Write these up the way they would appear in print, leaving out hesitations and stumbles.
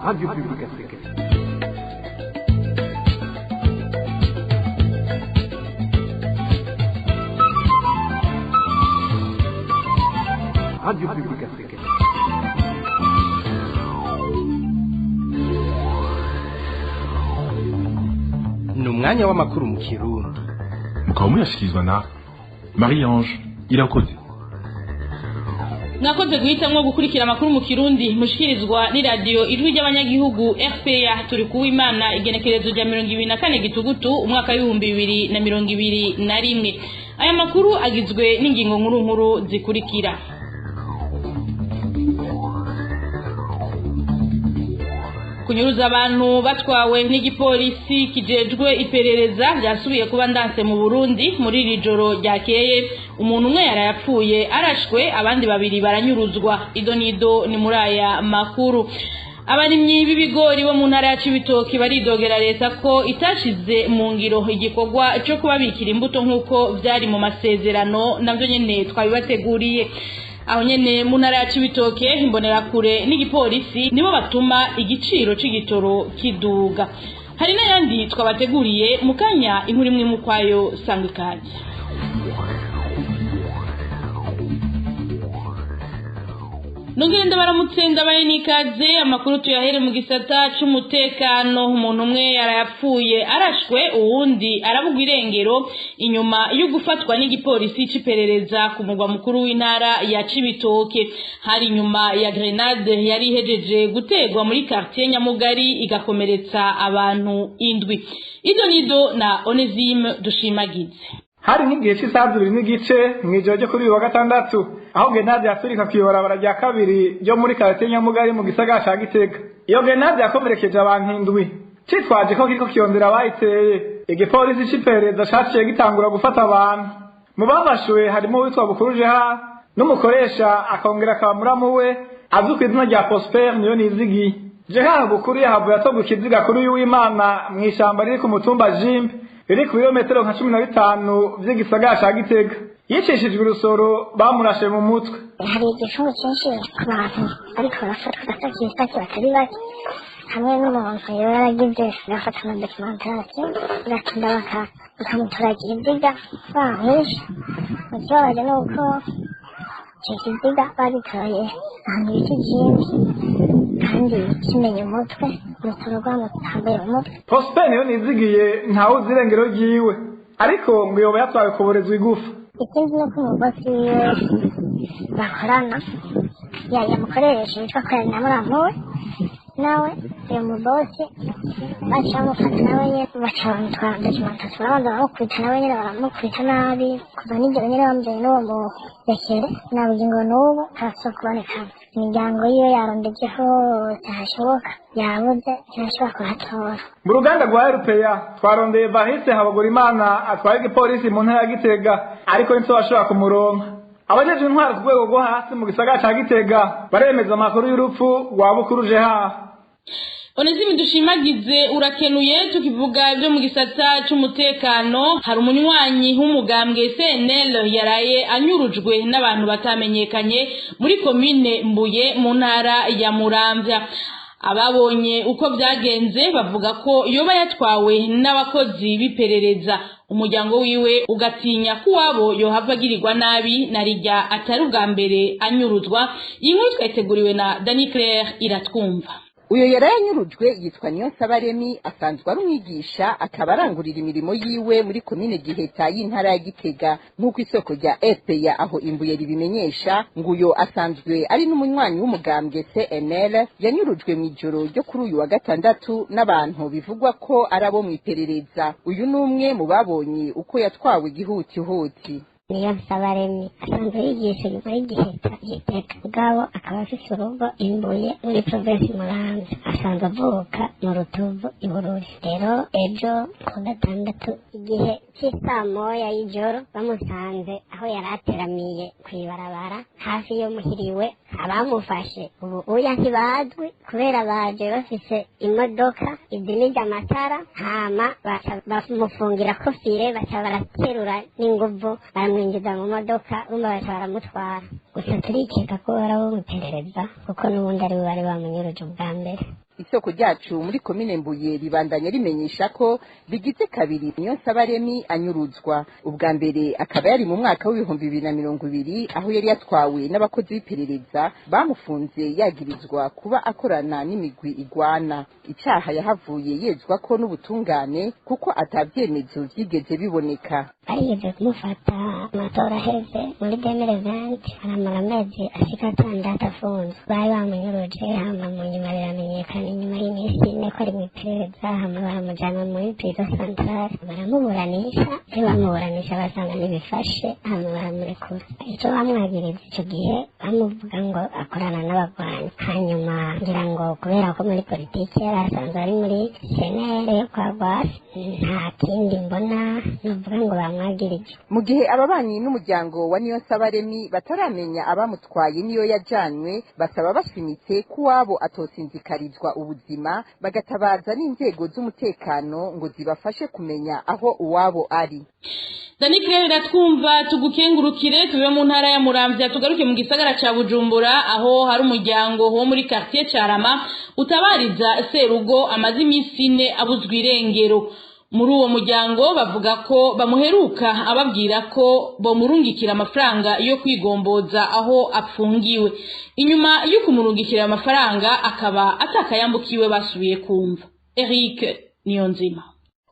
Radio Publique Africaine. Radio Publique Africaine. Ni umwanya w'amakuru mu Kirundi. Mukaba muyashyikirizwa na Marie Ange Irakoze. Mwakoze guhitamwo gukurikira amakuru mu Kirundi mushikirizwa n'iradiyo Ijwi ry'Abanyagihugu RPA. Turi kuw'Imana, igenekerezo rya 24 Gitugutu, umwaka w'2021. Aya makuru agizwe n'ingingo nkuru nkuru zikurikira: Kunyuruza abantu batwawe n'igipolisi kijejwe iperereza byasubiye kuba ndanse mu Burundi. Muri iri joro ryakeye, umuntu umwe yarayapfuye arashwe, abandi babiri baranyuruzwa. Ido nido ni muri aya makuru. Abarimyi b'ibigori bo mu ntara ya Cibitoki baridogera leta ko itashize mu ngiro igikorwa cyo kubabikira imbuto nk'uko vyari mu masezerano. Navyo nyene twabibateguriye. Aho nyene mu ntara ya Cibitoke, Imbonerakure n'igipolisi nibo batuma igiciro c'igitoro kiduga. Hari n'ayandi twabateguriye mu kanya. Inkuru imwe mukwayo, sangwa ikaze. Nongere ndabaramutse, ndabaye n'ikaze. Amakuru tuyahere mu gisata c'umutekano. Umuntu umwe yarayapfuye arashwe, uwundi arabugwa irengero inyuma yo gufatwa n'igipolisi c'iperereza ku mugwa mukuru w'intara ya Cibitoke. Hari inyuma ya grenade yari ihejeje gutegwa muri quartier Nyamugari, igakomeretsa abantu indwi. Ido nido na Onesime Dushimagize. Hari nk'igihe cy'isaha 2:30 mw'ijoro ryo kuri uyu wa gatandatu, aho grenade yaturika kw'ibarabara rya kabiri ryo muri karate Nyamugari mu gisagara ca Gitega. Iyo grenade yakomerekeje abantu indwi. Citwaje ko kiriko kirondera abayiteye, igipolisi c'iperereza caciye gitangura gufata abantu. Mu bafashwe harimo uwitwa Bukuru Gerard n'umukoresha, akongera akaba muramu we, azwi ku izina rya Prosper Niyonizigi. Gerard Bukuru yahavuye atorwa ikiziga kuri uyu w'Imana mw'ishamba riri ku mutumba Jimbe, riri ku birometero nka 15 vy'igisagara ca Gitega. Yicishijwe urusoro bamurashe mu mutwe. Hari igifungo cyinshi ku bantu ariko barafatwa ibisake batari bake, hamwe n'umuntu yaba yaragize agafata ama documentation, bigatinda bakamuturagira iziga bamwishe. Ikibabaje ni uko icyo kiziga bagitoye ahantu bita Jimbi, kandi kimenya umutwe, urusoro rwamutambaye mu mutwe. Prosper Niyonizigiye ntawe uzi irengero ryiwe, ariko ngo yoba yatwawe kuborezwa igufa. Ikindi ni uko umugozi wiwe bakorana yamukoresha yitwa Korera na muramu we, nawe uyu mubosi baca bamufata, nawe nyene baca bamutwara documentation, barabanza baramukubita, nawe nyene baramukubita nabi. Kuva n'ijoro nyene bamujanye n'uwo murekere, na bugingo n'ubu ntarasubira kuboneka. Imiryango yiwe yarondeje hose hashoboka, yabuze, ntashobora kuhatora. Mu ruganda rwa RPA twarondeye Variste Habagurimana atwaye igipolisi mu ntara ya Gitega, ariko ntitwashobora kumuronka. Abajejwe intwaro ku rwego rwo hasi mu gisagara ca Gitega baremeza amakuru y'urupfu rwa Bukuru Gerard. Onesime Dushimagize, urakenuye. Tukivuga ibyo mu gisata c'umutekano, hari umunywanyi w'umugambwe CNL yaraye anyurujwe n'abantu batamenyekanye muri komine Mbuye mu ntara ya Muramvya. Ababonye uko byagenze bavuga ko yoba yatwawe n'abakozi b'iperereza. Umuryango wiwe ugatinya ko uwabo yohava agirirwa nabi, na rijya atari ubwa mbere anyuruzwa. Iyi nkuru twayiteguriwe na Dani Claire Iratwumva. Uyo yarayanyurujwe yitwa Niyonsaba Remi, asanzwe ari umwigisha, akaba arangurira imirimo yiwe muri komine Giheta y'intara ya Gitega. Nk'uko isoko rya RPA aho Imbuye ribimenyesha, nguyo asanzwe ari n'umunywanyi w'umugambwe CNL. Yanyurujwe mu ijoro ryo kuri uyu wa gatandatu n'abantu bivugwa ko ari abo mu iperereza. Uyu ni umwe mu babonye uko yatwawe igihutihuti. Niyonsaba Remi asanzwe yigisha muri Giheta, Gitega, ubwabo akaba afise urugo Imbuye muri provinsi Muramvya. Asanzwe avuka mu Rutovu i Bururi. Rero ejo ku gatandatu, igihe c'isamoya y'ijoro, bamusanze aho yari ateramiye kw'ibarabara hafi yo muhiriwe. Abamufashe ubu uya ntibazwi, kubera baje bafise imodoka izimije amatara, hama baca bamufungira ko fire, baca baraterura n'inguvu, baramwinjiza mu modoka, bumva baca baramutwara. Gusa turikeka ko bari abo mu iperereza, kuko n'ubundi ari bo bari bamunyuruje ubwa mbere. Isoko ryacu muri komine Mbuye ribandanya rimenyesha ko bigize kabiri Niyonsaba Remi anyuruzwa. Ubwa mbere akaba yari mu mwaka w'2020, aho yari yatwawe n'abakozi b'iperereza bamufunze yagirizwa kuba akorana n'imigwi igwana. Icaha yahavuye yezwa ko n'ubutungane kuko atavyemezo vyigeze biboneka. Barigeze kumufata amatora aheze muri 2020, aramara amezi ashika 6 afunzwe. Bari bamunyuruje, hama mu nyuma biramenyekana inyuma y'iminsi 4 ko ari mw'iperereza, hama baramujana muri prison centrale baramuburanisha. Iyo bamuburanisha basanga ntibifashe, hama baramurekura. Ico bamwagiriza ico gihe bamuvuga ngo akorana n'abagwanyi, hanyuma ngira ngo kubera ko muri politiki yari asanzwe ari muri senere yo kwa Rwasi, nta kindi mbona novuga ngo bamwagirije. Mu gihe ababanyi n'umuryango wa Niyonsaba Remi bataramenya abamutwaye niyo yajanywe, basaba bashimitse ko uwabo atosinzikarizwa ubuzima, bagatabaza n'inzego z'umutekano ngo zibafashe kumenya aho uwabo ari. Dani Claire, twumva tugukengurukire. Tuve mu ntara ya Muramvya tugaruke mu gisagara ca Bujumbura, aho hari umuryango wo muri quartier Carama utabariza serugo amaze iminsi 4 abuzwa irengero. Muri uwo muryango bavuga ko bamuheruka ababwira ko bomurungikira amafaranga yo kwigomboza aho apfungiwe. Inyuma yo kumurungikira amafaranga akaba atakayambukiwe basubiye kumva. Eric Niyonzima.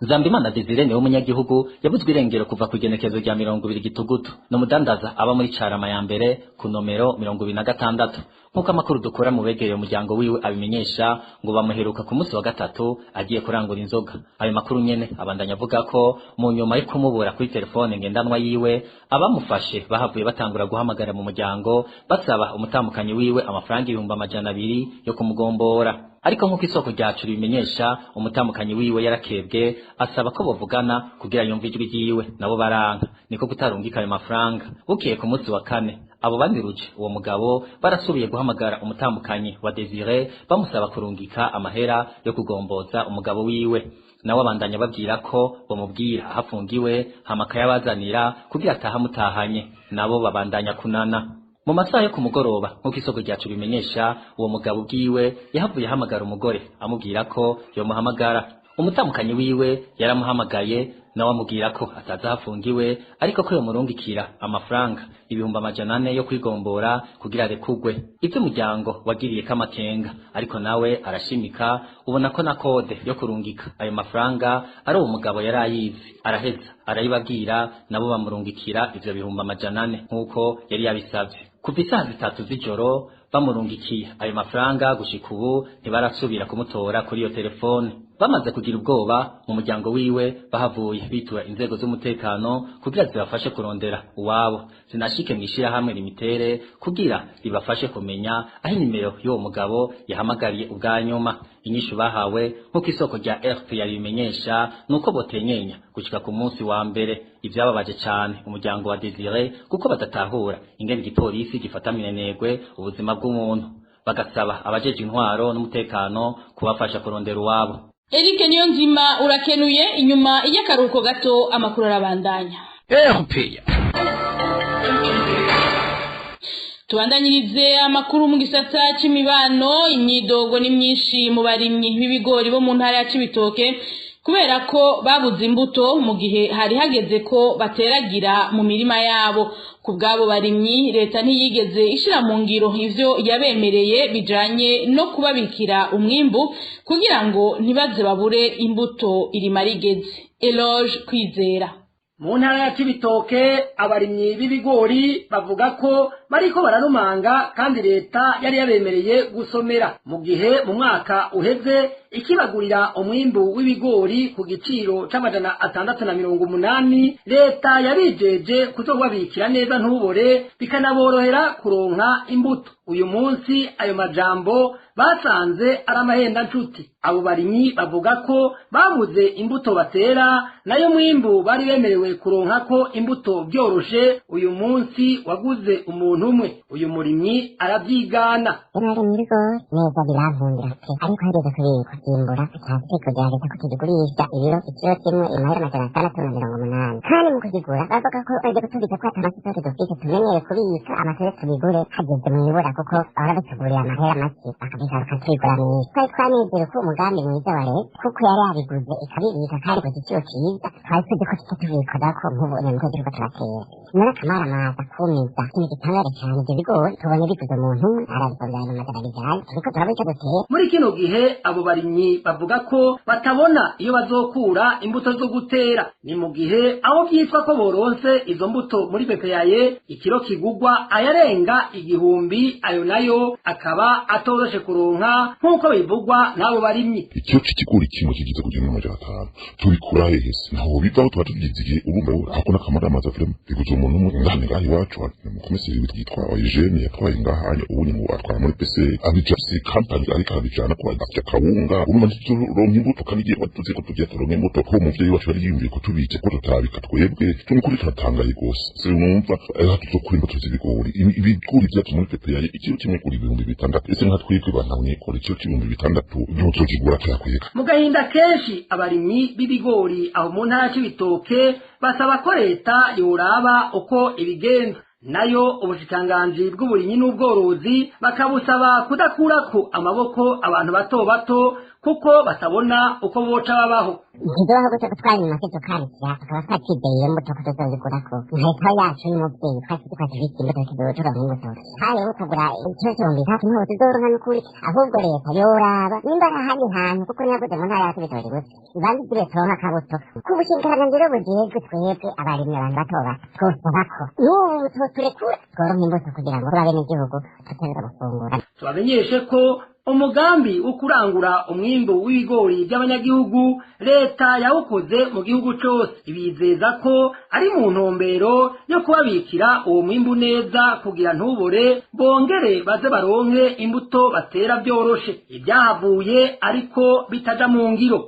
Nzambimana Desire ni umunyagihugu yabuzwe irengero kuva ku igenekerezo rya 20 Gitugutu. No mudandaza aba muri Carama ya mbere ku nomero 26. Nkuko amakuru dukora mu begereye umuryango wiwe abimenyesha, ngo bamuheruka ku munsi wa gatatu agiye kurangura inzoga. Ayo makuru nyene abandanya avuga ko mu nyuma yo kumubura kuri telefone ngendanwa yiwe, abamufashe bahavuye batangura guhamagara mu muryango basaba umutamukanyi wiwe amafaranga 200,000 yo kumugombora. Ariko nkuko isoko ryacu ribimenyesha, umutamukanyi wiwe yarakebwe asaba ko bavugana kugira yumve ijwi ryiwe, nabo baranka, niko kutarungika ayo mafaranga. Bukeye ku munsi wa kane, abo baniruje uwo mugabo barasubiye guhamagara umutamukanyi wa Desire bamusaba kurungika amahera yo kugomboza umugabo wiwe. Nawe abandanya babwira ko bamubwira ahafungiwe hama akayabazanira kugira atahamutahanye, nabo babandanya kunana. Mu masaha yo ku mugoroba, nk'uko isoko ryacu bimenyesha, uwo mugabo ubwiwe yahavuye ahamagara umugore amubwira ko yomuhamagara. Umutamukanyi wiwe yaramuhamagaye, nawe amubwira ko ataza ahafungiwe, ariko ko yomurungikira amafaranga 400,000 yo kwigombora kugira arekugwe. Ivyo umuryango wagiriye kamakenga, ariko nawe arashimika ubona ko na kode yo kurungika ayo mafaranga ari uwo mugabo yari ayizi, araheza arayibabwira, nabo bamurungikira ivyo 400,000 nk'uko yari yabisavye. Kuva isaha 3 z'ijoro bamurungikiye ayo mafaranga, gushika ubu ntibarasubira kumutora kuri iyo telefone. Bamaze kugira ubwoba mu muryango wiwe, bahavuye bitura inzego z'umutekano kugira zibafashe kurondera uwabo, zinashike mw'ishirahamwe limitere kugira ribafashe kumenya aho inimero y'uwo mugabo yahamagariye ubwa nyuma. Inyishu bahawe nk'uko isoko rya RP yabimenyesha nuko botenyenya gushika ku munsi wa mbere. Ivyababaje cane umuryango wa Desire kuko badatahura ingene igipolisi gifata minenegwe ubuzima bw'umuntu, bagasaba abajeje intwaro n'umutekano kubafasha kurondera uwabo. Eric Niyonzima urakenuye. Inyuma y'akaruhuko gato amakuru arabandanya. RPA. Tubandanyirize amakuru mu gisata c'imibano. Imyidogo ni myinshi mu barimyi b'ibigori bo mu ntara ya Cibitoke kubera ko babuze imbuto mu gihe hari hageze ko bateragira mu mirima yabo. Ku bw'abo barimyi, leta ntiyigeze ishira mu ngiro ivyo yabemereye bijanye no kubabikira umwimbu kugira ngo ntibaze babure imbuto irima rigeze. Eloge Kwizera. Mu ntara ya Cibitoke abarimyi b'ibigori bavuga ko bariko bararumanga kandi leta yari yabemereye gusomera, mu gihe mu mwaka uheze ikibagurira umwimbu w'ibigori ku giciro c'680. Leta yarijeje kuzobabikira neza ntubore, bikanaborohera kuronka imbuto. Uyu munsi ayo majambo basanze ari amahenda nshuti. Abo barimyi bavuga ko babuze imbuto batera, nayo mwimbu bari bemerewe kuronka ko imbuto byoroshe uyu munsi waguze umuntu umuntu umwe. Uyu murimyi aravyigana. Nari ibigori neza birankundira pe, ariko hageze kubikwa imbura cyangwa kugerageza kutugigurisha ibiro ikiro kimwe amahera 680, kandi mu kugigura bavuga ko bagiye kutubika ko atamase dufite tumenyere kubika amasere tubigure hageze mu ibura, kuko bahora batugurira amahera make bakabigaruka tubigura mwisi. Twari twanizeye ko umugambi mwiza wa leta, kuko yari yabiguze ikabibika kandi ku giciro cyiza, twari tuzi ko tuca tubikorako nk'ubu nyamukuru turiko turatera. None akamaramaza kumiza ikintu gitangaje cyane, ibyo bigori tubonye biguze umuntu umwe arabikora mu magana bijanye, turiko turabona icyo dutera. Muri kino gihe abo barimyi bavuga ko batabona iyo bazokura imbuto zo gutera. Ni mu gihe aho vyitwa ko boronse izo mbuto muri BPAE ikiro kigugwa ayarenga 1000, ayo nayo akaba atoroshe kuronka nk'uko bivugwa n'abo barimyi. Ikiro c'ikigori kimwe kigize kugenda 500, tubikura hehe se? Ntaho bivaho, tuba tugize urumva ako n'akamaramaza vraiment biguze umuntu umwe. Ngaha ngaha iwacu umukomiseri witwa Eugene yatwaye ngaha ubu ni atwara muri PC abija si company ariko arabijana ko afite kawunga. Urumva ntituronka imbuto kandi igihe tuzi ko tugiye turonka imbuto ko umuvyeyi wacu yari yiyumviye ko tubitse ko tutabika twebwe tumukuri turatangaye rwose. Sinumva aho tuzokura imbuto z'ibigori. Ibigori vyacu muri PP yari ikiro kimwe kuri 6000, ese nka twebwe bantu ikiro c'6000 ntuzokigura tuyakweka. Mu gahinda kenshi abarimyi b'ibigori aho mu ntara c'Ibitoke basaba ko leta yoraba uko ibigenza, nayo ubushikiranganji bw'uburimyi n'ubworozi bakabusaba kudakurako amaboko abantu bato bato kuko batabona uko boca babaho. Ntidubaho gutyo gutwara inyuma se tukarikira tukaba twatizeye iyo mbuto ko tuzozigurako nka leta yacu n'umuvyeyi twasi twatubitse imbuto tuzoronka imbuto haye ukagura ikiro c'3000 ntaho tuzoronka n'ukuri. Ahubwo leta yoraba nimba ari ahandi hantu, kuko ntiyaguze mu ntara yacu ibitoki gusa, ibanze igire turonke akabuto k'ubushikiranganji rero bujejwe twebwe abarimyi abantu bato bato twosaba ko n'ubu turekura tworonka imbuto kugira ngo abenegihugu tuteza gufungura. Tubamenyeshe ko umugambi wo kurangura umwimbu w'ibigori by'abanyagihugu leta yawukoze mu gihugu cose, ibizeza ko ari mu ntumbero yo kubabikira uwo mwimbu neza kugira ntubore, bongere baze baronke imbuto batera byoroshe. Ibyahavuye ariko bitaja mu ngiro.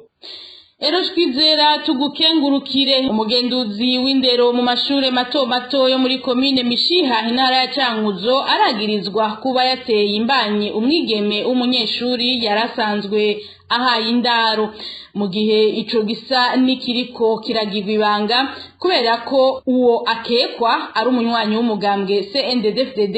Ero twizera tugukengurukire. Umugenduzi w'indero mu mashure mato mato yo muri komine Mishiha intara ya Cankuzo aragirizwa kuba yateye imbanyi umwigeme w'umunyeshuri yarasanzwe ahaye indaro, mu gihe ico gisa nikiriko kiragirwa ibanga kubera ko uwo akekwa ari umunywanyi w'umugambwe CNDD-FDD.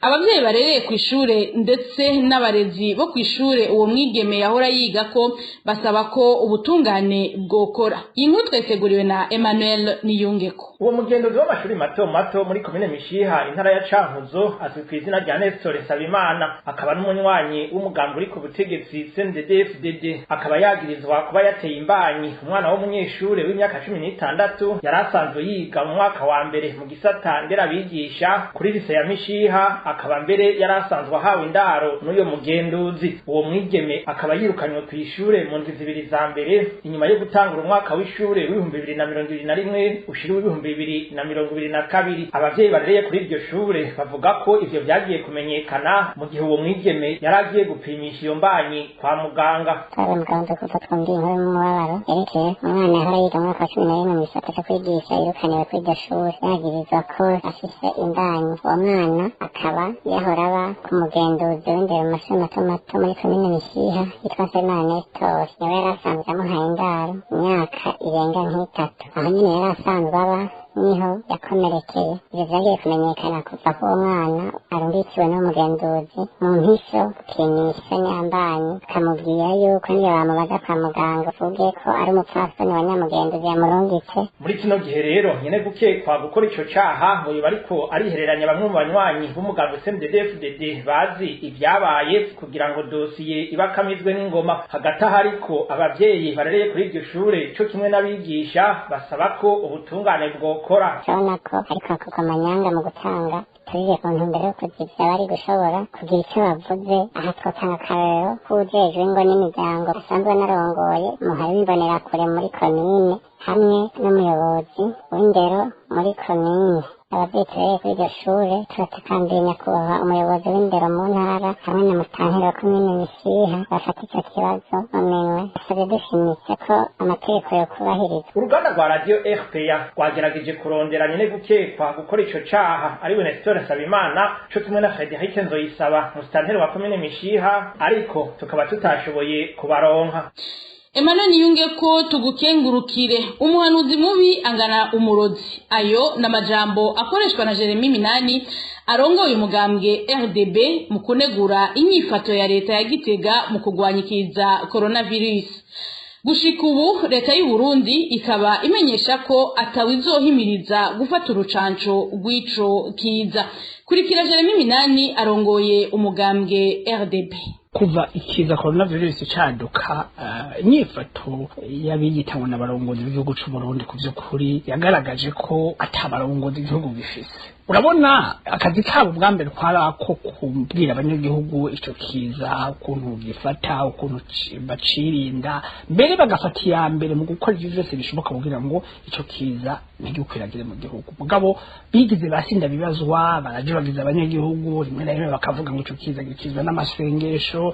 Abavyeyi barereye kw'ishure ndetse n'abarezi bo kw'ishure uwo mwigeme yahora yiga ko basaba ko ubutungane bwokora. Iyi nkuru tweteguriwe na Emmanuel Niyungeko. Uwo mugenduzi w'amashuri mato mato muri komine Mishiha intara ya Cankuzo azwi ku izina rya Nestor Nsabimana, akaba n'umunywanyi w'umugambwe uri ku butegetsi CNDD-FDD, akaba yagirizwa kuba yateye imbanyi umwana w'umunyeshure w'imyaka 16 yari asanzwe yiga mu mwaka wa mbere mu gisata nderabigisha kuri lise ya Mishiha, akaba mbere yari asanzwe ahawe indaro n'uyo mugenduzi. Uwo mwigeme akaba yirukanywe kw'ishure mu ndwi zibiri za mbere inyuma yo gutangura umwaka w'ishure w'2021 ushira w'2022. Abavyeyi barereye kuri iryo shure bavuga ko ivyo vyagiye kumenyekana mu gihe uwo mwigeme yari agiye gupimisha iyo mbanyi kwa muganga. Twari mu gahunda yo kuva twumva inkuru y'umubabaro yerekeye umwana yahora yiga mu mwaka wa 11 mu gisata co kwigisha yirukaniwe kuri iryo shure yagirizwa ko afise imbanyi. Uwo mwana akaba yahora aba ku mugenduzi w'indero mu mashuri mato mato muri komine Mishiha yitwa Nsabimana Nestor, niwe yari asanzwe amuhaye indaro imyaka irenga nk'itatu. Aho nyene yari asanzwe aba niho yakomerekeye. Ivyo vyagiye kumenyekana kuva ko uwo mwana arungikiwe n'umugenduzi mu mpisho gupimisha nyambanyi, akamubwira yuko niyo bamubaza kwa muganga uvuge ko ari umupfasoni wa nyamugenduzi yamurungitse. Muri kino gihe rero nyene gukekwa gukora ico caha ngo yoba ariko arihereranya bamwe mu banywanyi b'umugambwe CNDD-FDD bazi ivyabaye kugira ngo dosiye ibakamizwe n'ingoma. Hagati aho ariko abavyeyi barereye kuri iryo shure co kimwe n'abigisha basaba ko ubutungane bwokora. Urabona ko ariko hakorwa amanyanga mu gutanga tubije ku ntumbero yo kuzivya bari gushobora kugira ico bavuze. Aha twotanga akarorero k'uwujejwe ingo n'imiryango asanzwe anarongoye umuhari w'imbonerakure muri komine hamwe n'umuyobozi w'indero muri komine. Abavyeyi turereye kuri iryo shure turatakambiye nyakubahwa umuyobozi w'indero mu ntara hamwe na mutanteri wa komine Mishiha bafata ico kibazo mu minwe. Dusavye dushimitse ko amategeko yokubahirizwa. Uruganda rwa radiyo RPA rwagerageje kurondera nyene gukekwa gukora ico caha ariwe Nestor Nsabimana co kimwe na Frederic Nzoyisaba, musitanteri wa komine Mishiha, ariko tukaba tutashoboye kubaronka. Emmanuel Niyunge ko tugukengurukire. Umuhanuzi mubi angana umurozi, ayo n'amajambo akoreshwa na Jeremy Minani arongoye umugambwe RDB mu kunegura inyifato ya leta ya Gitega mu kugwanyikiza coronavirus. Gushika ubu leta y'u Burundi ikaba imenyesha ko atawizohimiriza gufata urucanco rw'ico kiza. Kurikira Jeremy Minani arongoye umugambwe RDB. Kuva ikiza coronavirus caduka, inyifato y'abiyita n'abarongozi b'igihugu c'u Burundi ku vy'ukuri yagaragaje ko ata barongozi igihugu gifise. Urabona, akazi kabo bwa mbere kwari ako kubwira abanyagihugu ico kiza ukuntu gifata, ukuntu bacirinda, mbere bagafata iya mbere mu gukora ivyo vyose bishoboka kugira ngo ico kiza ntigikwiragire mu gihugu. Mugabo bigize basinda bibazwa, barajibagiza abanyagihugu. Rimwe na rimwe bakavuga ngo ico kiza gikizwa n'amasengesho,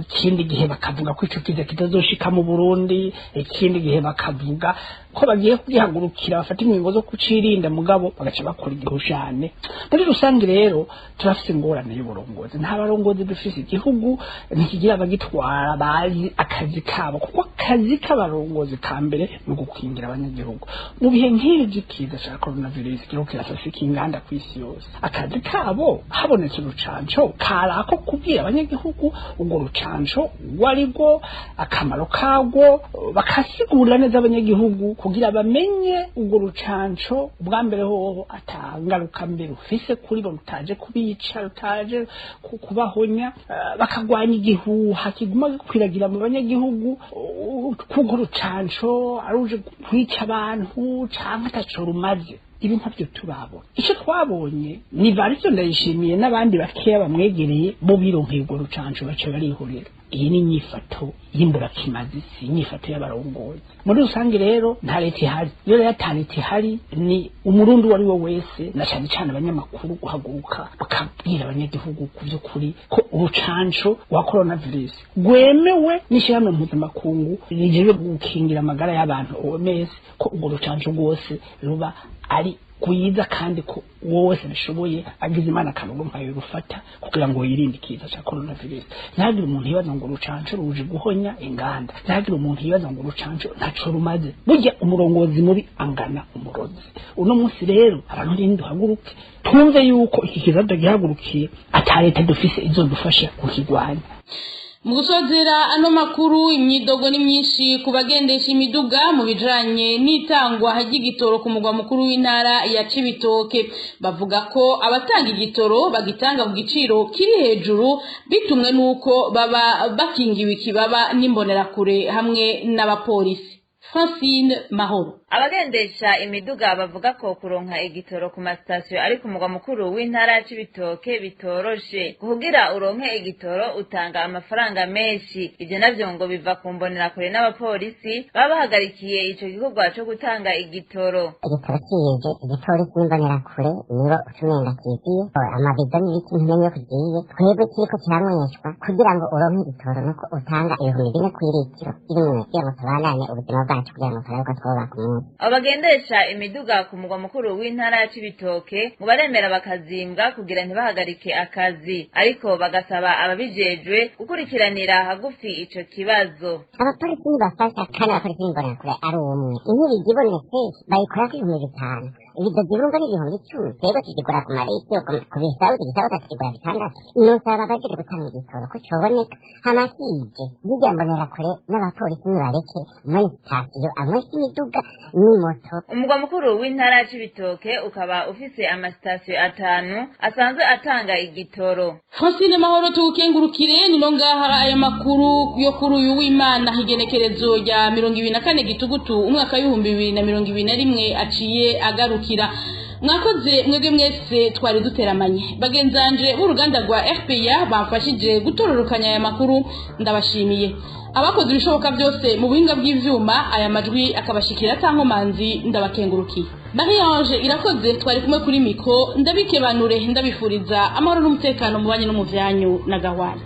ikindi gihe bakavuga ko ico kiza kitazoshika mu Burundi, ikindi gihe bakavuga ko bagiye kugihagurukira bafata ingingo zo kucirinda, mugabo bagaca bakora igihushane. Muri rusange rero turafise ingorane y'uburongozi. Nta barongozi dufise. Igihugu ntikigira abagitwara bazi akazi kabo, kuko akazi k'abarongozi ka mbere ni ugukingira abanyagihugu mu bihe nk'ibi by'ikiza ca coronavirus kiriko kirasasika inganda kw'isi yose. Akazi kabo, habonetse urucanco, kari ako kubwira abanyagihugu urwo rucanco urwo ari rwo, akamaro karwo, bakasigurira neza abanyagihugu kugira bamenye urwo rucanco bwa mbere hoho ata ngaruka mbi rufise kuri bo, rutaje kubica, rutaje kubahonya, bakagwanya igihuha kiguma gikwiragira mu banyagihugu kuko rucanco aruje kwica abantu canke ataco rumaze. Ibi ntabyo turabona. Icyo twabonye ni Varisto Ndayishimiye n'abandi bakeya bamwegereye, bo bironkeye urwo rucanco baca barihorera. Iyi ni inyifato y'imburakimazi, si inyifato y'abarongozi. Muri rusange rero nta leta ihari. Iyo rero ata leta ihari, ni umurundi uwo ari we wese na cane cane abanyamakuru guhaguruka bakabwira abanyagihugu ku vy'ukuri ko urucanco rwa coronavirus rwemewe n'ishirahamwe mpuzamakungu rijejwe gukingira amagara y'abantu, OMS, ko urwo rucanco rwose ruba ari rwiza kandi ko uwo wese bishoboye agize Imana akaruronka yorufata kugira ngo yirinde ikiza ca coronavirus. Ntihagire umuntu yibaza ngo urucanco ruje guhonya inganda, ntihagire umuntu yibaza ngo urucanco ntaco rumaze. Burya umurongozi mubi angana umurozi. Uno munsi rero abantu ntiduhaguruke twumve yuko iki kiza tugihagurukiye, ata leta dufise izodufasha kukigwanya. Mu gusozera ano makuru, imyidogo ni myinshi ku bagendesha imiduga mu bijanye n'itangwa ry'igitoro ku mugwa mukuru w'intara ya Cibitoke. Bavuga ko abatanga igitoro bagitanga ku giciro kiri hejuru bitumwe n'uko baba bakingiwe ikibaba n'imbonerakure hamwe n'abapolisi. Francine Mahoro. Abagendesha imiduga bavuga ko kuronka igitoro ku masitasiyo ari ku mugwa mukuru w'intara ya Cibitoke bitoroshe. Kugira uronke igitoro utanga amafaranga menshi. Ivyo navyo ngo biva ku mbonerakure n'abapolisi baba bahagarikiye ico gikorwa co gutanga igitoro. Igitoro kije, igipolisi n'imbonerakure nibo ucumenga kiziye amabido n'ibiki, ntumenye ko kigiye. Twebwe kiriko kiranyweshwa, kugira ngo uronke igitoro nuko utanga 4000 kw'iritiro imwe kugira ngo tubandanye ubuzima bwacu, kugira ngo turabe ko twubaka umunsi. Abagendesha imiduga ku mugwa mukuru w'intara ya Cibitoke ngo baremera bakazimbwa kugira ntibahagarike akazi, ariko bagasaba ababijejwe gukurikiranira hagufi ico kibazo. Abapolisi nibafasha, kandi abapolisi b'imbonerakure ari umwe, inkibigi ibonetse bayikorako 5000, ibido zirunga ni 10,000. Twebwe tukigura ku maritiro, ku bisabu, igisabu tukigura 6. Nusaba abajeje gutanga igitoro ko coboneka hama kije zirya mbonerakure n'abapolisi nibareke muri sitasiyo anywesha imiduga n'imoto. Umugwa mukuru w'intara ya Cibitoke ukaba ufise amasitasiyo atanu asanzwe atanga igitoro. Francine Mahoro, tuwukengurukire. Nino ngaha aya makuru yo kuri uyu w'Imana, igenekerezo rya 24 Gitugutu umwaka w'2021, aciye agarukira. Mwakoze mwebwe mwese twari duteramanye. Bagenzanje b'uruganda rwa RPA bamfashije gutororokanya aya makuru, ndabashimiye. Abakoze ibishoboka byose mu buhinga bw'ivyuma aya majwi akabashikira atankomanzi, ndabakengurukiye. Marie Ange Irakoze twari kumwe kuri micro, ndabikebanure, ndabifuriza amahoro n'umutekano mu banyu no mu vyanyu na gahwana.